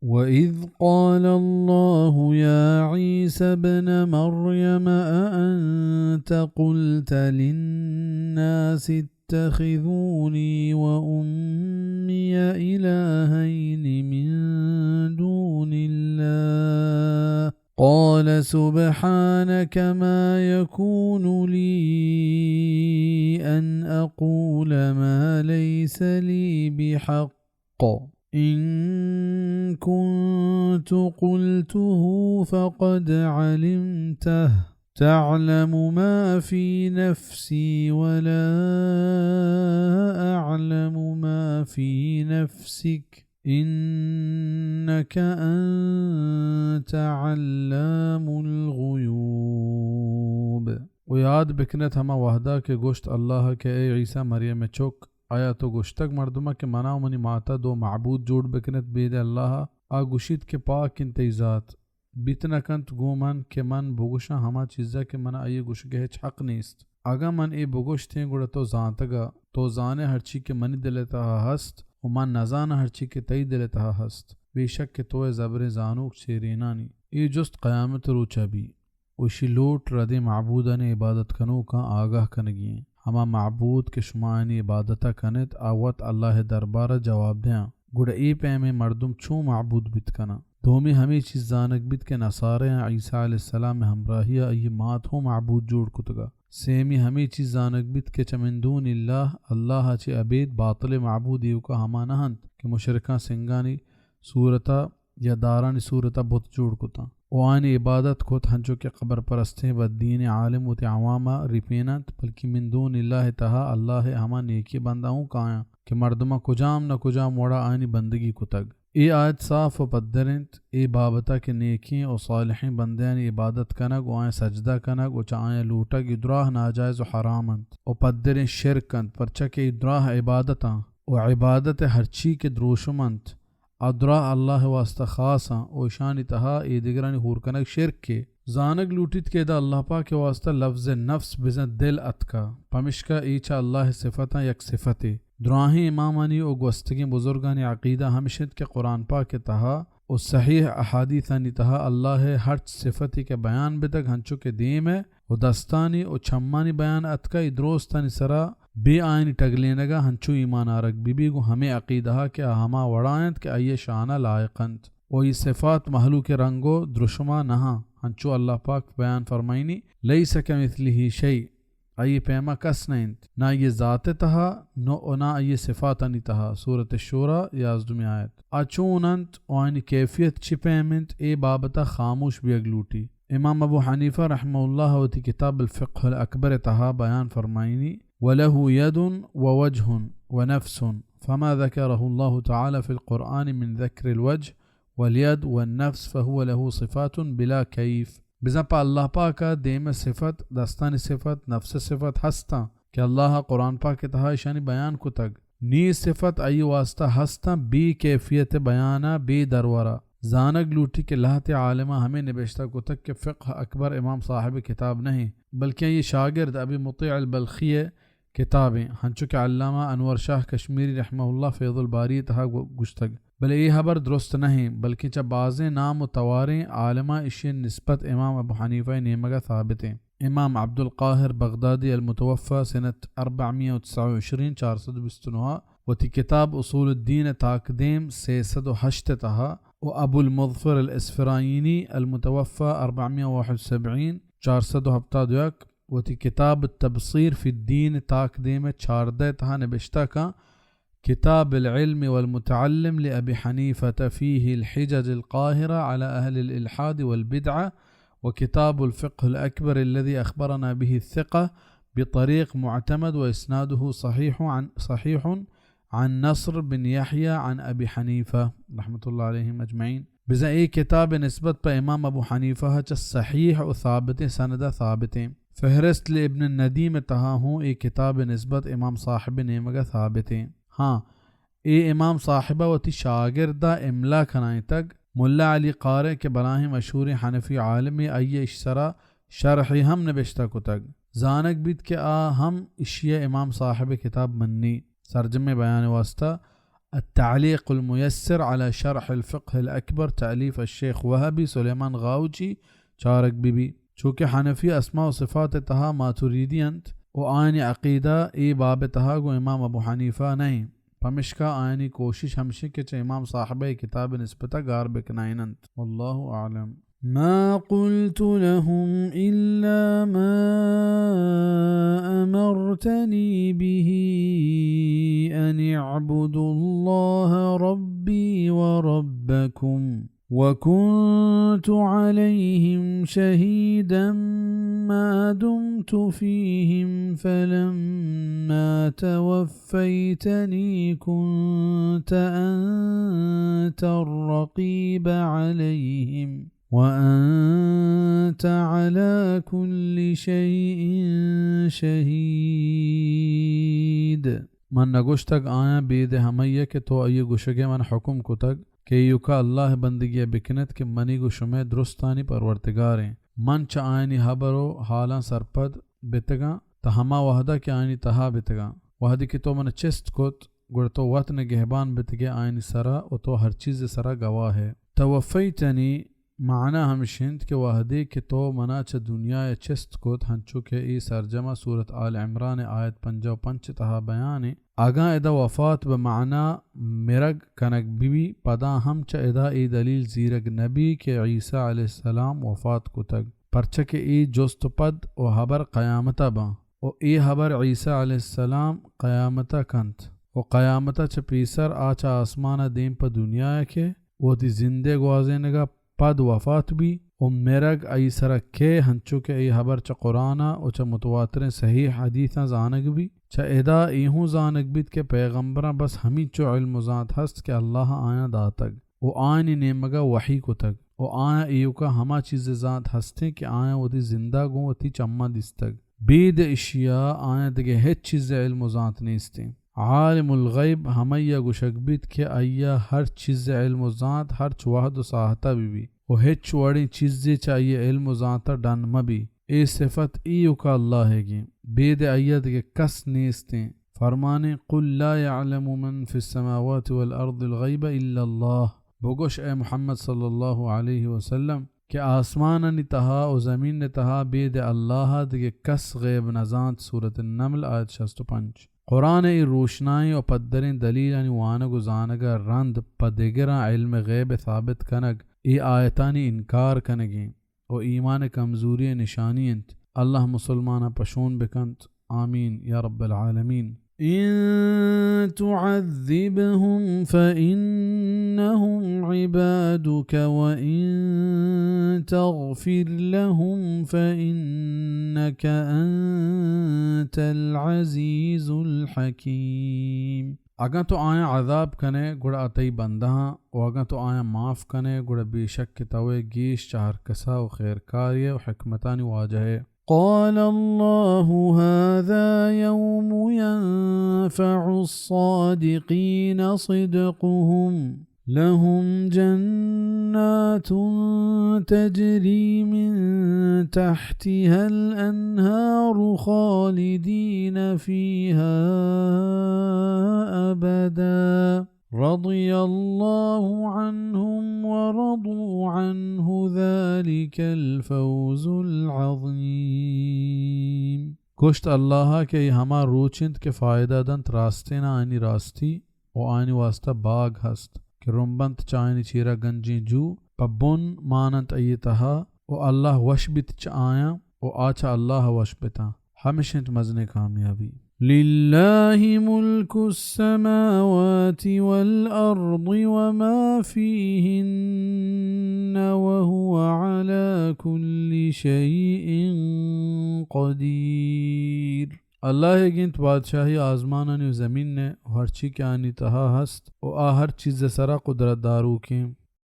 وإذ قال الله يا عيسى ابن مريم أأنت قلت للناس اتخذوني وأمي إلهين من دون الله قال سبحانك ما يكون لي أن أقول ما ليس لي بحق إن كنت قلته فقد علمته تعلم ما في نفسي ولا أعلم ما في نفسك إنك أنت علام الغيوب۔ و یاد بکنت ہما وہدا کہ گوشت اللہ کہ اے عیسی مریم چک، آیا تو گوشتگ مردماں کہ منا و منی ماتا دو معبود جوڑ بکنت بید اللہ؟ آ گوشیت کہ پاک انت تئی ذات، بیت نہ کنت گوں من کہ من بگوشاں ہما چیزا کہ منا آئی گوشگء ہچ حق نیست۔ اگاں من اے بگوشتیں گڑا تو زانتگا، تو زانئے ہرچی کہ منی دلء تہا ہست و من نزاناں ہرچی کہ تئی دلء تہا ہست۔ بے شک کہ تو ئے زبریں زانوک چیرینانی۔ اے جست قیامت روچا بی۔ و اشی لوٹ ردیں معبودانی عبادت کنوکاں آگاہ کنگی انت۔ ہما معبود کہ شما آیانی عبادتا کنت، آ وت اللہ ء دربارا جواب دیاں۔ گڑا اے پیمیں مردم چون معبود بیت کناں؟ دومی ہمے چیز زانگ بیت کہ نصاریاں عیسی علیہ السلام ء ہمراہیا آئی مات ہوں معبود جوڑ کتگا۔ سیمی ہمے چیز زانگ بیت کہ چہ من دون اللہ، اللہ ء چہ ابید باطل معبود ایوکا ہما نہ انت کہ مشرکاں سنگانی صورتا یا دارانی صورتا بت جوڑ کتاں و آیانی عبادت کت، ہنچو کہ قبر پرستیں بددینیں عالم وتی عواما ریپیننت، بلکیں من دون اللہ تہا اللہ ء ہما نیکیں بندہ اوں کایاں کہ مردماں کجام نہ کجام وڑا آیانی بندگی کتگ۔ اے آیت صاف و پدر انت اے بابتا کہ نیکیں و صالحیں بندیانی عبادت کنگ و آیاں سجدہ کنگ و چہ آیاں لوٹگ اے دراہ ناجائز و حرام انت و پدریں شرک انت، پرچا کہ اے دراہ عبادتاں و عبادت ہرچی کہ دروشم انت، آ دراہ اللہ ء واستہ خاص آں و اشانی تہا اے دگرانی ہور کنگ شرکے۔ زانگ لوٹیت کہ ادا اللہ پاک ء واستہ لفظ نفس بزاں دل اتکا، پمشکا اے چہ اللہ ء صفتاں یک صفتے۔ دراہیں امامانی و گوستگیں بزرگانی عقیدہ ہمش انت کہ قرآن پاک ء تہا و صحیح احادیثانی تہا اللہ ء ہرچ صفتے کہ بیان بتگ، ہنچو کہ دیم ء و دستانی و چمانی بیان اتکا، اے درستانی سرا بے آیانی ٹگلینگا ہنچو ایمان آرگ بہ بی، گوں ہمے عقیدہا کہ آ ہما وڑا انت کہ آئی شانا لائق انت و آئی صفات مہلوک رنگ و درشما نہاں، ہنچو اللہ پاک بیان فرمائینی، لیس کمثلہ شیء، آئی پیما کس نہ انت، نہ آئی ذات تہا نو و نہ آئی صفاتانی تہا۔ سورۃ الشورى، یازدہمی آیت۔ آ چون انت و آیانی کیفیت چی پیم انت، اے بابتا خاموش بیگ لوٹی۔ امام ابو حنیفہ رحمہ اللہ وتی کتاب الفقہ الاکبر تہا بیان فرمائینی، وله يد ووجه ونفس، فما ذكره الله تعالى في القرآن من ذكر الوجه واليد والنفس فهو له صفات بلا كيف۔ بزاں پہ اللہ پاکا دیم صفت، دستانی صفت، نفس صفت ہستاں کہ اللہ قرآن پاک تہا اشانی بیان کتگ۔ نی صفت آئی واسطہ ہستاں بے کیفیت بیانا، بے درورا۔ زانگ لوٹی کہ لہتے عالماں ہمے نبشتہ کتگ کہ فقہ اکبر امام صاحب کتاب نہیں، بلکہ آئی شاگرد ابی مطیع البلخی کتابیں، ہنچو کہ علامہ انور شاہ کشمیری رحمہ اللہ فیض الباری تہا گو-، گوشتگ۔ بلے اے ہبر درست نہ انت، بلکیں چہ بازیں نام و تواریں عالماں اشی نسبت امام ابو حنیفہ نیمگا ثابت انت۔ امام عبدالقاہر بغدادی المتوفی سنت اربعمائة وتسعة وعشرين، چار سد و بیست و نو، وتی کتاب اصول الدین تاکدیم سیصد و ہشت تہا و ابو المظفر الاسفرائینی المتوفی اربعمائة وواحد وسبعين، چار سد و ہپتاد و یک، وتی کتاب التبصیر فی الدین تاکدیم چاردہ تہا نبشتہ کاں، كتاب العلم والمتعلم لأبي حنيفة فيه الحجج القاهرة على أهل الإلحاد والبدعة، وكتاب الفقه الأكبر الذي أخبرنا به الثقة بطريق معتمد وإسناده صحيح عن، صحيح عن نصر بن يحيى عن أبي حنيفة رحمة الله عليهم أجمعين۔ بزاں اے کتاب نسبت پہ امام ابو حنیفہ چہ صحیح و ثابتیں سند ثابتیں۔ فہرست لابن الندیم تہا ہوں اے کتاب نسبت امام صاحب نیمگا ثابتیں۔ ہاں، اے امام صاحبا وتی شاگردا املا کنائینتگ۔ ملا علی قارئ کہ بلاہیں مشہوریں حنفی عالمے، آئی اش سرا شرحے ہم نبشتہ کتگ۔ زانگ بیت کہ آ ہم اشیا امام صاحب کتاب منی۔ سرجمیں بیان واسطہ التعلیق المیسر علی شرح الفقہ الاکبر، تألیف الشیخ وہبی سلیمان غاؤچی، چارگ بہ بی۔ چونکہ حنفی اسماء و صفات تہا ماتریدی انت و آیانی عقیدہ اے باب تہا گوں امام ابو حنیفہ نہ انت، پمشکا آیانی کوشش ہمشی کہ چہ امام صاحبہ کتاب نسبتا گار بکنائیننت۔ واللہ اعلم۔ ما قلت لهم إلا ما أمرتني به أن اعبدوا الله ربي وربكم، وكنت عليهم شهيدا ما دمت فيهم، فلما توفيتني كنت أنت الرقيب عليهم، وأنت على كل شيء شهيد۔ من نگوشتگ آیاں بید ہمئیء کہ تو آئی گوشگء من حکم کتگ کہ ایوکا اللہ بندگیء بکنت کہ منی گوں شمئے درستانی پرورتگاریں۔ من چہ آیانی حبر و حالاں سرپد بتگاں، تہ ہما وہدا کہ آیانی تہا بتگاں۔ وہدے کہ تو من چست کت، گڑا تو وت نگہبان بتگئے آیانی سرا و تو ہر چیزء سرا گواہ ئے۔ توفیتنی معنی ہمش انت کہ وہدے کہ تو منا چہ دنیاء چست کت، ہنچو کہ اے سرجما سورت آل عمرانء آیت پنجاہ و پنچ تہا بیان انت، اگاں ادا وفات بہ معنی مرگ کنگ بہ بی، پدا ہم چہ ادا اے دلیل زیرگ نہ بی کہ عیسی علیہ السلام وفات کتگ، پرچا کہ اے جست و پد و حبر قیامتا باں۔ و اے حبر عیسی علیہ السلام قیامتا کنت و قیامتا چہ پیسر آ چہ آسمانا دیم پہ دنیایا کہ وتی زندئے گوازینگا پد وفات بی و مرگ آئی سرا کئے، ہنچو کہ اے حبر چہ قرآنا و چہ متواتریں صحیح حدیثاں زانگ بی۔ چہ ادا اے ہوں زانگ بیت کہ پیغمبراں بس ہمینچو علم و زانت ہست کہ اللہ آیاں داتگ و آیانی نیمگا وحی کتگ و آیاں ایوکا ہما چیز زانت ہستیں کہ آیاں وتی زندا گوں وتی چماں دیستگ۔ بید اشیا آیاں دگہ ہچ چیز علم و زانت نیستیں۔ عالم الغیب ہمئیا گوشگ بیت کہ آئیا ہر چیز علم و زانت ہرچ وہد و ساہتا بہ بی و ہچ وڑیں چیزے چہ آئی علم و زانتا ڈن مہ بی۔ اے صفت ایوکا اللہ ئیگیں، بید آئیا دگہ کس نیستیں۔ فرمانیں، قل لا يعلم من في السماوات والأرض الغيب إلا الله۔ بگوش اے محمد صلی اللہ علیہ وسلم کہ آسمانانی تہا و زمین تہا بید اللہ دگہ کس غیب نزانت۔ سورۃ النمل، آیت شست و پنچ۔ قرآن ء اے روشنائیں و پدریں دلیلانی وانگ و زانگ ء رند پہ دگراں علم غیب ء ثابت کنگ، اے آیتانی انکار کنگیں و ایمان ء کمزوری ء نشانی انت۔ اللہ مسلماناں پشون بکنت۔ آمین یا رب العالمین۔ إن تعذبهم فإنهم عبادك وإن تغفر لهم فإنك أنت العزيز الحكيم۔ اگاں تو آیاں عذاب کنئے، گڑا آ تئی بندہاں، و اگاں تو آیاں معاف کنئے، گڑا بے شک کہ تو ئے گیش چہ ہر کسا و خیرکارے و حکمتانی واجہ ئے۔ قال الله هذا يوم ينفع الصادقين صدقهم، لهم جنات تجري من تحتها الأنهار خالدين فيها أبدا، رضي الله عنهم ورضوا عنه، ذلك الفوز العظيم۔ گوشت اللہ ء کہ اے ہما روچ انت کہ فائدہ دنت راستیناں آیانی راستی و آیانی واسطہ باگ ہست کہ رمبنت چہ آیانی چیرا گنجیں جو، پہ بن ماننت آئی تہا، و اللہ وش بیت چہ آیاں و آ چہ اللہ وش بتاں۔ ہمش انت مزنیں کامیابی۔ لله ملك السماوات والأرض وما فيهن وهو على كل شيء قدير۔ اللہ ئیگ انت بادشاہی آزمانانی و زمین ء و ہرچی کہ آنی تہا ہست و آ ہر چیز ء سرا قدرت داروکیں۔